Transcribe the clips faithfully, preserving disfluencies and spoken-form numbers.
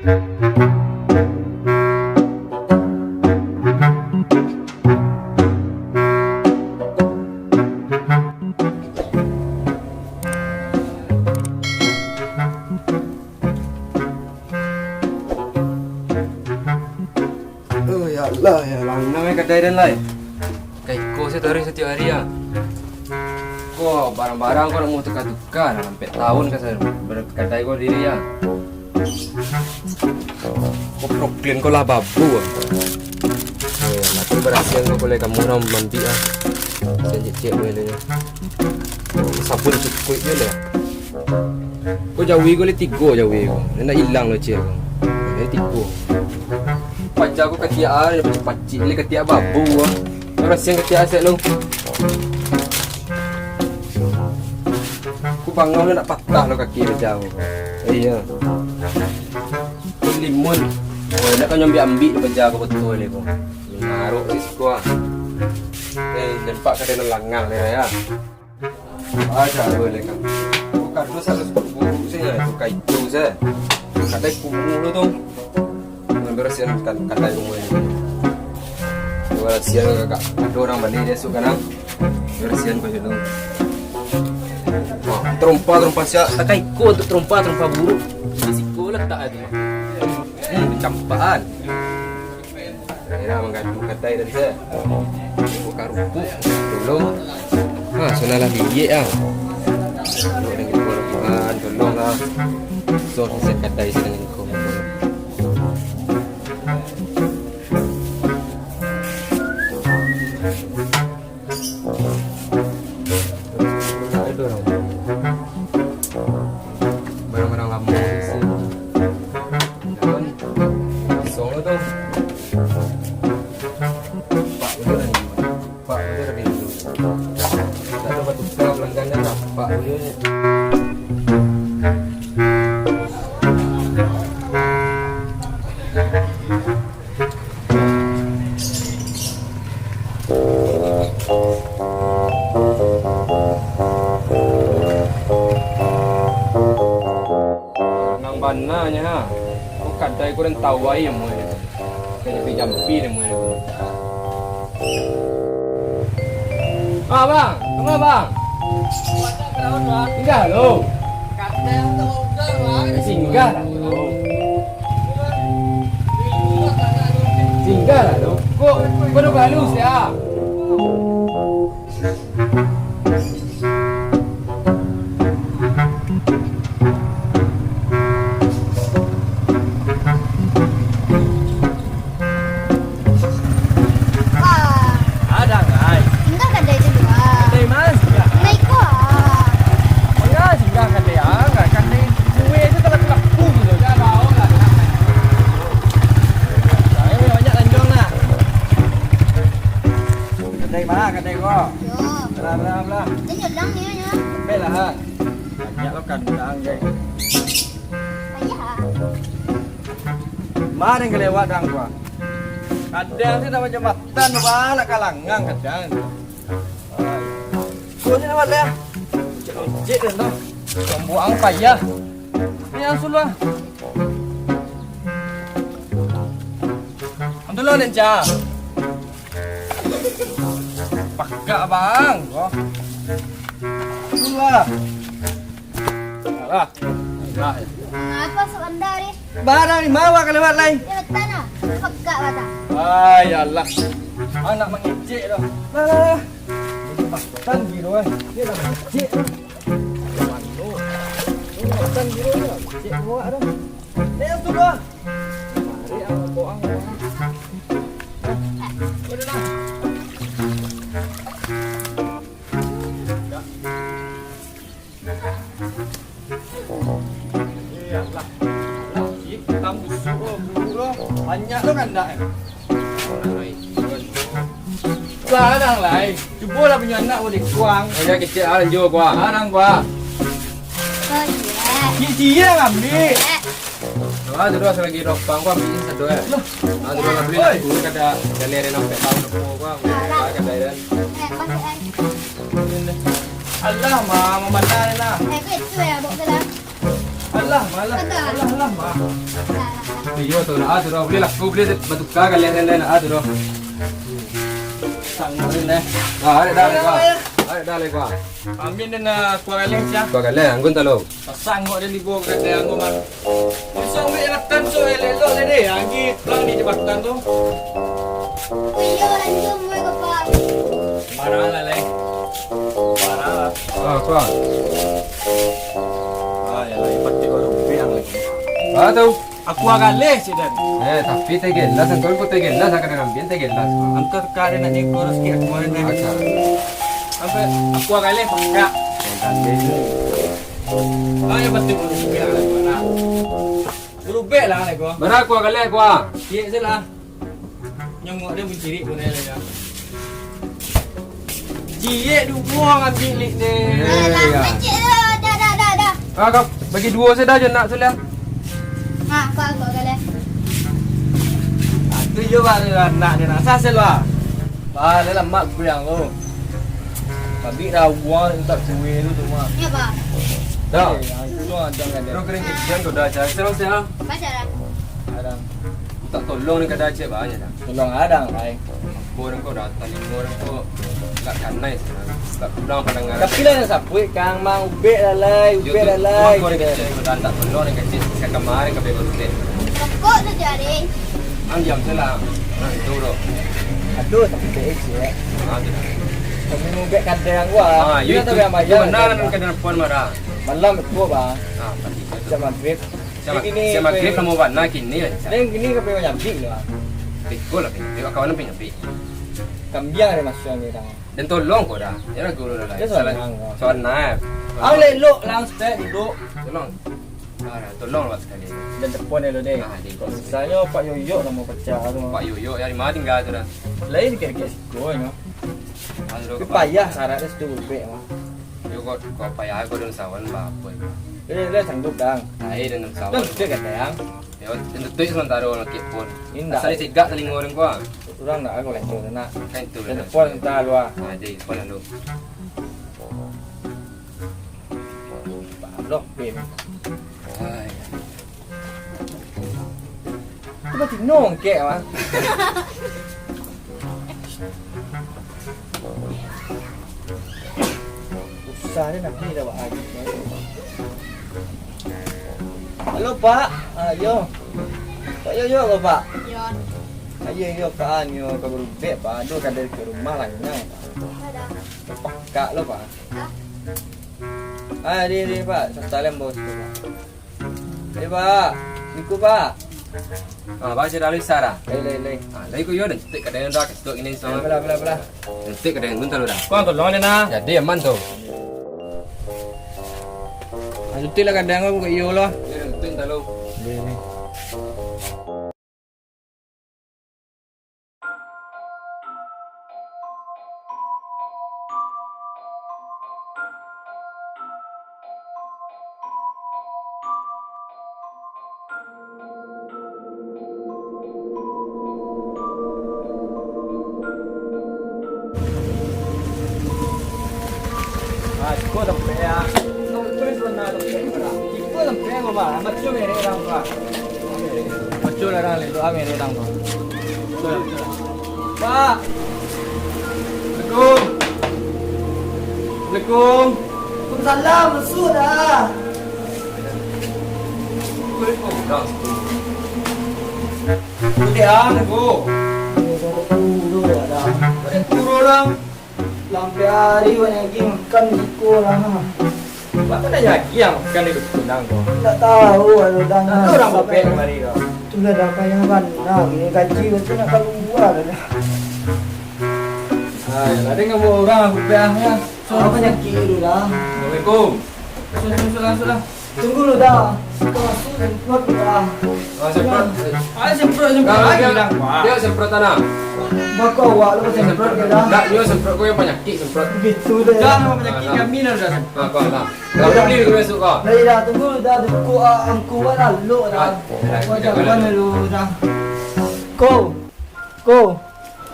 Oh, ya Allah, ya, langang ai kadai den lai. Ka iko se taruih satiok ari, ah. Ko barang-barang ko nak mau tuka-tuka, lah ampek taun ka sa-, ber-, kadai ko diri, ah. Ko proklin ko lah babu, ah. Eh, nanti barasian ko, ko lai kamu urang mambiak, ah. Sian cek-cek ko lai. Sabun cukuik je lah. Ko jawi ko lai tigo jawi ko. Ndak ilang lo cek ko. Lai tigo. Paja ko katiak ah, pacik-pacik lai katiak babu ah. Barasian katiak asek lo. Ku bangau lo nak patah lo kaki paja ko. Iya. Limun. Oh, nak kan nyambi-ambi paja ko betul ni ko. Ngarok di siko ah. Eh, nampak kadai nan langang ni ya. Ah, cara le kan. Bukan tu satu buruk saja, tu kaitu saja. Kadai kumuh tu tu. Barasian kan kadai kumuh ni. Barasian agak ada urang bali dia suka kan. Barasian ko dulu. Wah, terompa, terompa siap. Takai ko untuk terompa, terompa buruk. Di siko lah tak ada. Hmm, campaan. Ya, manggaduah kadai dan se. Buka rupuk, tolong. Ha, sudah lah bibik ah. Tolong dengan korban, tolong lah. So, se kadai se dengan korban. Barang-barang lamo isi. Kosong tu. Pak udah ni. Pak udah ni. Tak ada batu pelanggan dah. Pak udah ni. Nang bananyo ha, ko kadai ko den tawai amuah. Ka jampi-jampi dek muai. Ah, bang. Kama, bang? Singgah lo. Singgah lah lo. Singgah lah lo. Kok, kok udah balu sia? Wah. Ada, ngai. Indah kadai tu dua. Kadai ma singgah? Nah, iko ah. Manga singgah kadai ah? Ngai kadai kue tu kalau kampung tu. Dah tahu lah. Saya banyak lanjong lah. Kadai ma, kadai ko? Yo. Belah, belah, belah. Ini nyelang ni, ya. Sampai lah, ha. Banyak lo kandang, guys. Ayah. Mari kelewat dang gua. Kadang sih dapat jambatan, bang, nak kalangan kadang. Ai. Gua sih lewat deh. Cek deh, noh. Pembuang payah. Ini langsung lah. Alhamdulillah, Lenca. Pagak, bang. Oh. Itulah. Alah. Alah. Ngapa sok anda ni? Barang ni mawa ka lewat lai. Ya, betul lah. Pagak batang. Ai, alah. Anak mangecek dah. Lah, lah, lah. Batang giro, eh. Dia dah mangecek. Batang giro ni lah. Cek buat dah. Ni yang tu dah. Mari, ang, ang, ang. Iyalah. Alah, hitam busuk lo, buruk lo. Banyak lo kandak, eh. Lah, dang lai. Cubolah punyo anak buliah kuang. Oh, ya, kecek ah, lanjut, kuang. Ah, dang, kuang. Oh, iya. Cici yang ambil. Iya. Ah, tu doh, selagi doh pang, kuang, ambil satu, eh. Loh. Ah, tu doh, ambil lah. Oi. Dulu kada, kada lihat yang nampak tahu nopo, kuang. Alah. Ah, kada lihat. Eh, masuk, eh. Alah, ma, ma bana ni lah. Eh, kau itu ya, bawa ke dalam. Alah, ma, alah. Kada. Alah, alah, ma. Alah, alah, alah. Iyo tu, nah, tu dah. Buliah lah, kau buliah batuka kalian, kalian, nah, tu dah. Sanggup ni, nah. Ah, ada dah, ada dah. Ada dah, ada dah. Amin dan, ah, kuah galeng siap. Kuah galeng, anggun tak lo? Pasang kok dia di bawah kata anggun, man. Bisa ambil ratan tu, elok-elok dia deh. Anggi pulang di jabatan tu. Iyo, lanjut mulai, Bapak. Marah lah, Leng. Marah lah. Ah, apa? Ah, ya lah, pasti baru bilang lagi. Ah, tahu. Aku agak leh, Cik Dan. Eh, tapi teh gelas, angkau pun teh gelas, akan ngambil teh gelas. Angkau teka ada nak dikurus sikit, aku main deh. Acha. Sampai aku agak leh, pakak. Yang tadi tu. Ah, yang penting berubek lah, gua nak. Berubek lah, nak gua. Bara kuah galeh, kuah? Ciek se lah. Nyongok dia mencirik pun dia lah. Ciek duo ngambil lik deh. Eh, ya. Alah, kecik tu. Dah, dah, dah, dah. Ah, kau bagi duo se dah, je nak tu lah. Ha, kau, kau galeh. Ah, tu je baru anak dia nak. Sah se lah. Bah, dia lah mak gue yang tu. Tapi dah uang tak kue tu tu, mak. Ya, Pak. Dah. Eh, yang itu doang jangan dia. Terus kering kecil tu dah, cari terus ya. Baca dah. Ada. Minta tolong ni kada cek banyak dah. Tolong adang, ai. Orang kau datang ni, orang kau tak kanai sebenarnya. Tak pulang pada ngarang. Tapi lah nak sapuik, Kang, Mang, ubek lalai, ubek lalai. Kau ni kecil, kau dah minta tolong ni kecil. Saya kemarin kau bego ubek. Rokok tu jadi. Ang diam se lah. Nah, itu bro. Aduh, tapi baik sih, ya. Ah, tu dah. Kami ubek kadang gua. Ah, yo itu. Benar kan kadang pun marah. Malam itu, Bang. Ah, pasti itu. Jam maghrib. Siap, siap maghrib namo bana kini lah. Lain kini ka payah nyabik tu, ah. Beko lah, beko. Kawan payah nyabik. Kambiang ada masuk ni, Kang. Dan tolong kau dah. Ya lah, guru dah lah. Dia seorang, Kang. Seorang naik. Ah, lelok lah, ustaz, duduk. Tolong. Ah, tolong lah sekali. Dan telepon dia dulu deh. Ah, deh. Misalnya Pak Yoyo nama pecah tu. Pak Yoyo, ya, di mana tinggal tu dah? Lain kira-kira siko, nyo. Aduh, tapi payah syarat dia situ, ubek, mah. Yo, kau, kau payah, kau daun sawan, bah, apa itu? Eh, dia sanggup, Dang. Ai, daun sawan. Daun tutuik kata, Yang. Yo, daun tutuik sementara orang laki pun. Indak. Asal sigak telinga orang kau, ah. Orang nak, aku lancung nak. Kan itu. Telepon entah lu, ah. Ah, jadi, telepon lu. Loh, Pin. Ai. Tu batino angkek, mah. Usah dia nak beli dah, Wak. Halo, Pak. Ah, yo. Pak Yoyo ko, Pak? Yo. Ayo, yo, Pak. Nyo ka barubek, Pak. Aduh, kada di rumah lah, nyo. Ada. Pakak lo, Pak. Ah, di, di, Pak. Salam bos tu, Pak. Eh, Pak. Assalamualaikum, Pak. Ah, Pak, sudah lu isara? Lai, lai, lai. Ah, lai ku yo, dan tek kadang dah ketuk ini sama. Belah, belah, belah. Dan tek kadang pun tahu dah. Kau tolong dia, nah. Jadi aman tu. Ah, tek lah kadang aku ke iyo lah. Ya, dan tek tahu. Lai, lai. Ah, siko sampai ya. Siko sampai ya, Bang. Baco merek orang tu, ah. Baco lah orang lain tu, ah, merek orang tu. Baco lah, baco lah. Pak. Assalamualaikum. Assalamualaikum. Waalaikumsalam, masuk dah. Assalamualaikum. Assalamualaikum, dah. Assalamualaikum, dah. Sampai hari awak lagi makan siko lah. Baa nak lagi yang makan di Bukit Pinang ko? Ndak tahu, ado dah. Ndak tahu urang bobek kamari ko. Itulah dah payah bana, ni gaji ko tu nak kalua dah. Hai, tadi ngambau urang bobek ah. Apa panyakik tu dah? Assalamualaikum. Sudah, sudah, sudah, sudah. Tunggu lu dah. Kau masuk semprot lu dah. Ah, semprot. Ah, semprot, semprot. Nah, lagi dia, dah. Dia semprot tanah. Bako awak lu semprot ke dah? Ndak, dia semprot kau yang panyakik semprot. Begitu deh. Dah, nama panyakik kami dah, dah. Ah, kau lah. Kau dah beli kau masuk kau. Dah, dah, tunggu lu dah. Duku, ah, angku, ah, lalu dah. Ah, dah, kau dah, jangan dah. Lu dah. Kau. Ko,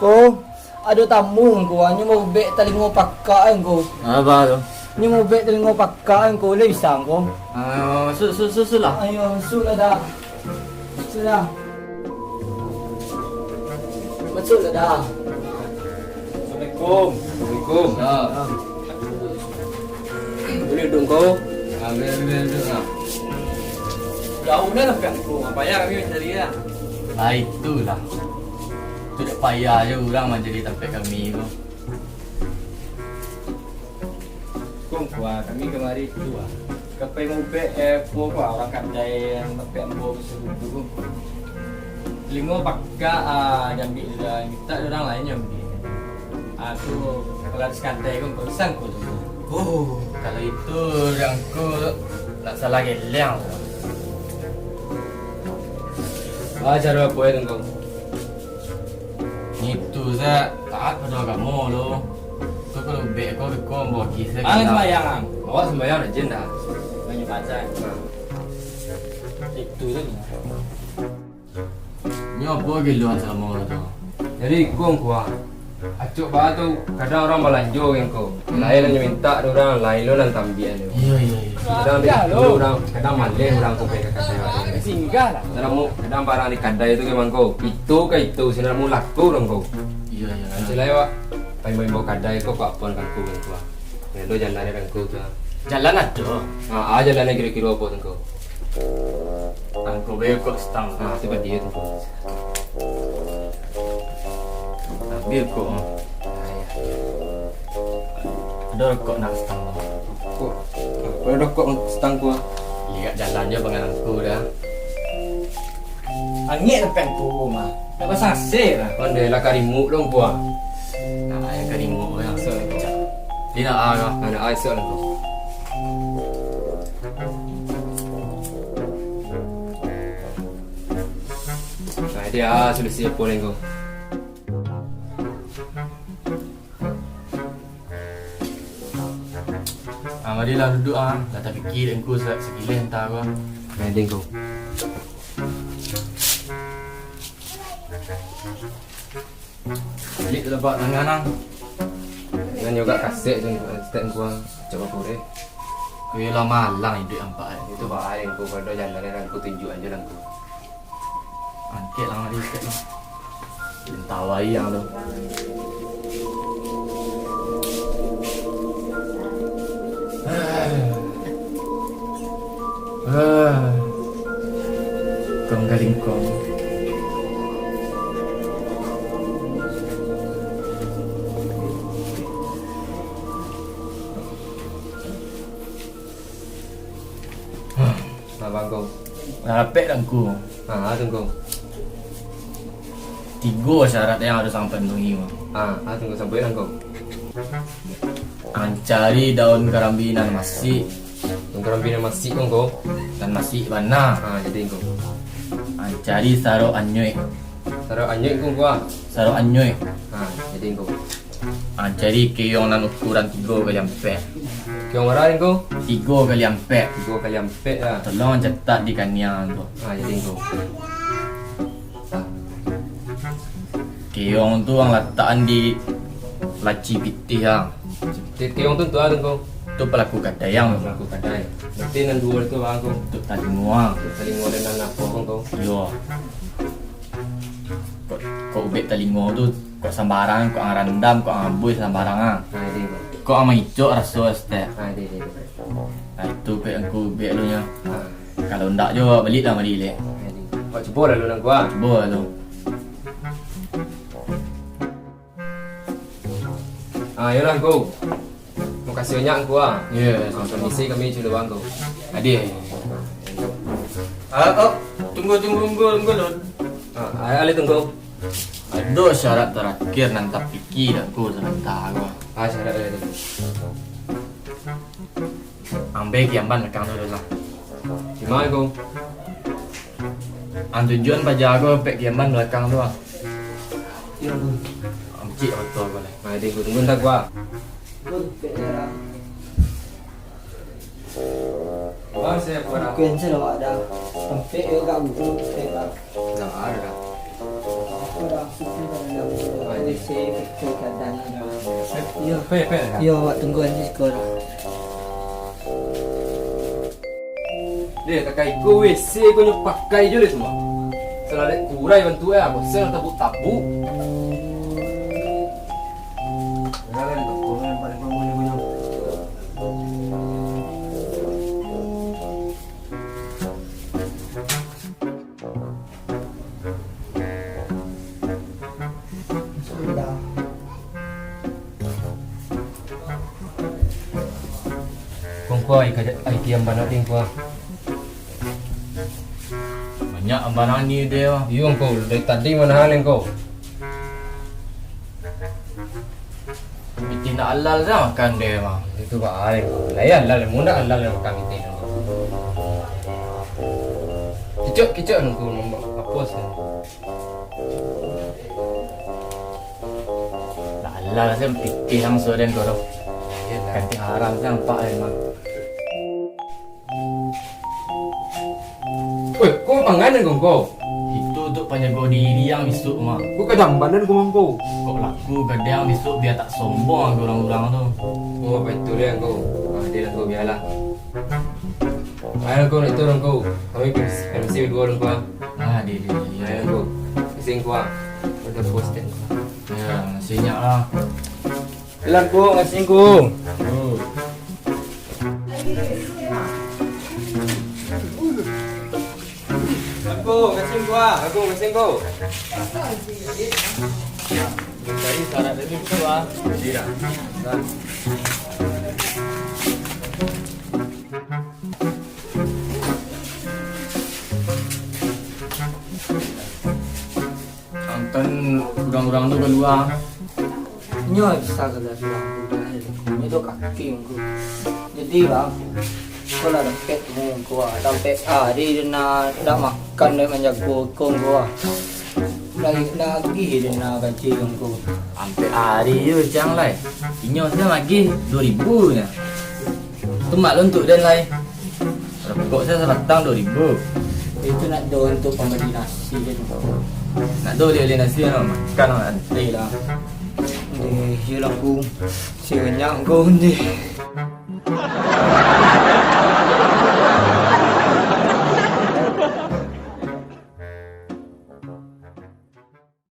ko, ado tamu ko, nyo maubek talingo pakak ko. Apa tu? Nyo maubek talingo pakak ko, lai bisa ko? Ah, su-, su-, su-, sulah. Ayo, sulah dah. Dah. Masuklah dah. Assalamualaikum. Waalaikumsalam. Buliah duduak ko? Ambiak, ambiak, duduak lah. Jauah lah kan ko, payah kami mancari lah. Lah itulah. Tu dak payah se urang mancari tampek kami ko. Kong, kua, kami kamari tu, ah, ka pai maubek, eh, kua, kua, urang kadai nan tampek ambo basuo tu, Kong. Talingo pakak, ah, diambiak urang, mintak urang lain jo ambiak. Ah, tu, kalau di kadai, Kong, kok bisa, Kong, tu. Oh, kalau itu, urang ko nak salah geliang. Ah, caro apo yo, Kong? Itu se taat pado agamo lo. Tu kalau ubek ko, beko ambo bagi se. Ah, sumbayang, ang. Awak sumbayang rajin dah. Banyak baca. Nah. Itu se. Nyo apo giluan salamo lo tu? Jadi, Kong, kua. Acok baa tu, kadang urang balanjo kan ko. Lain nyo mintak dek urang, lain lo nan tambiak nyo. Iyo, iyo, iyo. Kadang di situ urang, kadang maleh urang ko pai ka kadai. Singgah lah. Kadang mu, kadang barang di kadai tu kan ko. Itu ka itu, sinan mu laku urang ko. Iyo, iyo. Silai awak pai maimbau kadai ko, kok apo nan ko kan ko. Ado jalan nan ko tu. Jalan ado. Ha, ah, jalan nan kiro-kiro apo nan ko? Nan ko be kok stang. Ha, tu badi tu. Ambiak ko. Ado rokok nak stang. Rokok. Apo rokok stang ko? Liek jalan jo panganan ko dah. Angek tampek ko mah. Nak pasang A C lah. Pandai lah karimuk dong ko. Nah, yang karimuk yang so ni kejap. Dia nak ah lah. Nak ah esok lah ko. Nah, dia ah solusi apo ni ko. Ah, marilah duduak ah. Lah tapikia dek angku sa-, sakileh antah ko. Nah, dek angku. Baliak talapak tangan ang. Nan juga kasek tu, stek angku ang. Coba kureh. Kuyalah malang iduik ampak. Itu bahaya angku, kalau jalan angku tunjuk aja lah angku. Angkek lah mari, angkek lah. Entah wayang tu. Ah. Kong kalingkong. Nah, bangkong. Nah, rapek lah angku. Ah, tu angku. Tigo syarat yang harus ang penuhi, Bang. Ah, ah, tu angku, sabuik lah angku. Ang cari daun karambi nan masik. Daun karambi nan masik tu angku. Nan masik bana. Ah, jadi angku. Ang cari sarok anyuik. Sarok anyuik angku, ah. Sarok anyuik. Ah, jadi angku. Ah, cari keong nan ukuran tigo kali ampek. Keong bara, angku? Tigo kali ampek. Tigo kali ampek lah. Tolong catat di kaniang tu. Ah, jadi angku. Ah. Keong tu ang latakan di laci pitih ang. Laci pitih. Keong tu, tu lah tu angku. Tu palaku kadai ang. Palaku kadai. Berarti nan duo tu apo angku? Tu talingo ang. Tu talingo dan nan apo angku? Iyo. Kok, kok ubek talingo tu, kok sambarang, kok ang randam, kok ang abuih sambarang ah. Nah, jadi angku. Kok ang mangicok raso stek. Nah, jadi angku. Nah, itu pek angku ubek lu nyo. Ah. Kalau ndak jo, baliak lah mari lek. Nah, jadi angku. Kok cubo lah lu nan kuat. Cubo lah lu. Ah, iyolah angku. Makasih banyak angku ah. Iyo, ah, permisi kami cuma bang angku. Adi. Ah, oh, tunggu, tunggu, tunggu, tunggu, Lun. Ah, ah, alih tunggu. Ado syarat terakhir nan tapikia dek angku sabanta ko. Ah, syarat alih tunggu. Ambiak kiamban lakang tu lah. Di ma ko? Ang tunjuakan paja ko pek kiamban balakang tu ah. Iyo, Bang. Ancik motor ko lai. Nah, di ko tunggu ndak gua. Bang, pek darah. Bang, saya apa dah? Kuan saya awak dah. Sampai yo gak guru, pek lah. Ndak ado dah. Apa dah? Susu dah dah. Nah, di. Saya pek kadang dah. Iyo. Pek, pek dah. Iyo, awak tunggu aja siko dah. Deh, takai ko W C ko nyo pakai jo deh tu mah. Lah dek kurai bantuak e, bosen tabuk-tabuk. Lah, lah, dek toko, lah, nampak dek bangun ni, Bang. Sudah. Kongko, ai ka-, ai kiam bana ding ko. Banyak ambanan ni dia. Iyo, Ngku, dari tadi manahan Ngku. Pitih nak halal sajo makan dia mah. Itu baik. Lah, iyo, halal, mun nak halal makan pitih. Kicok, kicok, Ngku, apo sih? Lah, halal sajo pitih langsung den ko doh. Iyolah. Kanti haram sajo nampak den mah. Weh, ko panganan ko, Ngku? Itu untuak panjago diri ang bisuak mah. Ko ka jamban den ko, Ngku? Kok laku gadang bisuak, bia tak sombong ang ka urang-urang tu. Oh, batua deh, Ngku. Ah, deh lah, Ngku, bialah. Ayo, Ngku, nak turun, Ngku. Kami permisi baduo, Ngku, ah. Ah, deh, deh, deh. Ayo, Ngku. Kasih, Ngku, ah. Udah bos, deh. Yo, makasih nyak lah. Lah, Ngku, makasih, Ngku. Yo. Ngku, kasih, Ngku, ah. Ngku, kasih, Ngku. Tadi syarat tadi betul, ah. Jadi dah. Dah. Nonton urang-urang tu kalua. Nyo bisa ka dari urang tu, dah, nyo tu kaki, Ngku. Jadi, Bang, ko lah dapek, Ngku, ah, sampai ari den ndak makan, ndak manjago ko, Ngku, ah. Lai lagi den ndak gaji, Ngku. Sampai ari yo, Cang, lai. Inyo sajo magiah duo ribu nyo. Tu maklum untuak den lai. Rokok sajo sabatang duo ribu. Itu nak do untuak pambali nasi den. Nak do bali-bali nasi, nak makan, nak santai lah. Deh, iyolah, Ngku. Sianyo, Ngku, deh.